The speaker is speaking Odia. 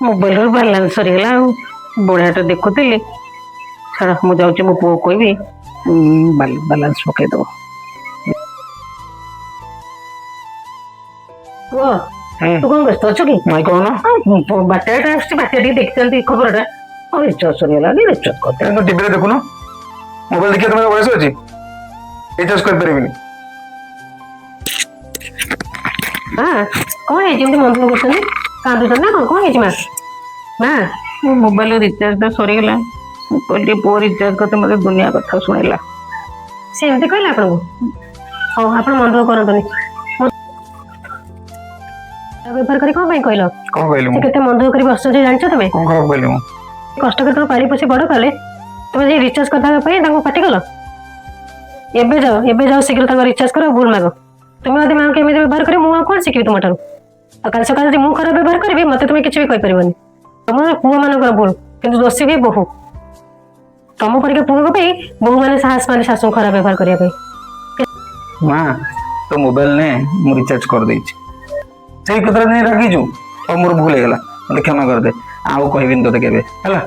ମୋବାଇଲରୁ ବାଲାନ୍ସ ସରିଗଲା ଆଉ ବଢ଼ିଆଟା ଦେଖୁଥିଲି। ଛାଡ଼, ମୁଁ ଯାଉଛି, ମୋ ପୁଅକୁ କହିବି ବାଲାନ୍ସ ପକେଇଦବ। ପୁଅ, ତୁ କଣ ବ୍ୟସ୍ତ ଅଛୁ କି? ନାଇଁ, କହୁନ। ବାତ୍ୟାଟା ଆସୁଛି, ବାତ୍ୟା ଟିକେ ଦେଖିଛନ୍ତି ଖବରଟା। ଆଉ ରିଚାର୍ଜ ସରିଗଲା, ରିଚାର୍ଜ କରିଦେ। ଟିଭିରେ ଦେଖୁନ। ମୋବାଇଲ ଦେଖିବା ତମର ବୟସ ଅଛି? ରିଚାର୍ଜ କରିପାରିବିନି। ମା, କଣ ହେଇଛି? ଏମିତି ମନ ଦୁଃଖ କରୁଛନ୍ତି, କାନ୍ଦୁଛନ୍ତି ନା କଣ? କଣ ହେଇଛି ମା? ମା, ମୋ ମୋବାଇଲ ରିଚାର୍ଜଟା ସରିଗଲା। ମୁଁ କହିଲି ପୁଅ ରିଚାର୍ଜ କରିତେ, ମତେ ଦୁନିଆ କଥା ଶୁଣିଲା। ସେ ଏମିତି କହିଲା ଆପଣଙ୍କୁ? ହଉ, ଆପଣ ମନ ଦୁଃଖ କରନ୍ତୁନି। ବ୍ୟବହାର କରି କଣ ପାଇଁ କହିଲ? କଣ କହିଲି ସେ ମୁଁ? କେତେ ମନ ଦୁଃଖ କରି ବସୁଛନ୍ତି ଜାଣିଛ ତମେ? କଣ ଖରାପ କହିଲି ମୁଁ? କଷ୍ଟ କରି ତମ ପାଳି ପୋଷି ବଡ କଲେ, ତମେ ଯାଇ ରିଚାର୍ଜ କରିଦେବା ପାଇଁ ତାଙ୍କୁ ପାଟି କଲ। ଏବେ ଯାଅ, ଏବେ ଯାଅ, ଶୀଘ୍ର ତାଙ୍କ ରିଚାର୍ଜ କର, ଭୁଲ ମାଗ। ତୁମେ ଯଦି ମାଆଙ୍କୁ ଏମିତି ବ୍ୟବହାର କରିବ, ମୁଁ ଆଉ କଣ ଶିଖିବି ତୁମଠାରୁ? ଆଉ କାଲି ସକାଳେ ଯଦି ମୁଁ ଖରାପ ବ୍ୟବହାର କରିବି, ମତେ ତୁମେ କିଛି ବି କହିପାରିବନି। ତମ ପୁଅ ମାନଙ୍କର ଭୁଲ, କିନ୍ତୁ ଦୋଷୀ ହୁଏ ବୋହୂ। ତମ ପରିକା ପୁଅଙ୍କ ପାଇଁ ବୋହୂ ମାନେ ସାହସ ମାନେ ଶାଶୁଙ୍କୁ ଖରାପ ବ୍ୟବହାର କରିବା ପାଇଁ। ମା, ତୋ ମୋବାଇଲ ନେ, ମୁଁ ରିଚାର୍ଜ କରିଦେଇଛି। ସେଇ କଥାରେ ନେଇ ରାଗିଛୁ? ଆଉ ମୋର ଭୁଲ ହେଇଗଲା, ମତେ କ୍ଷମା କରିଦେ। ଆଉ କହିବିନି ତୋତେ କେବେ, ହେଲା?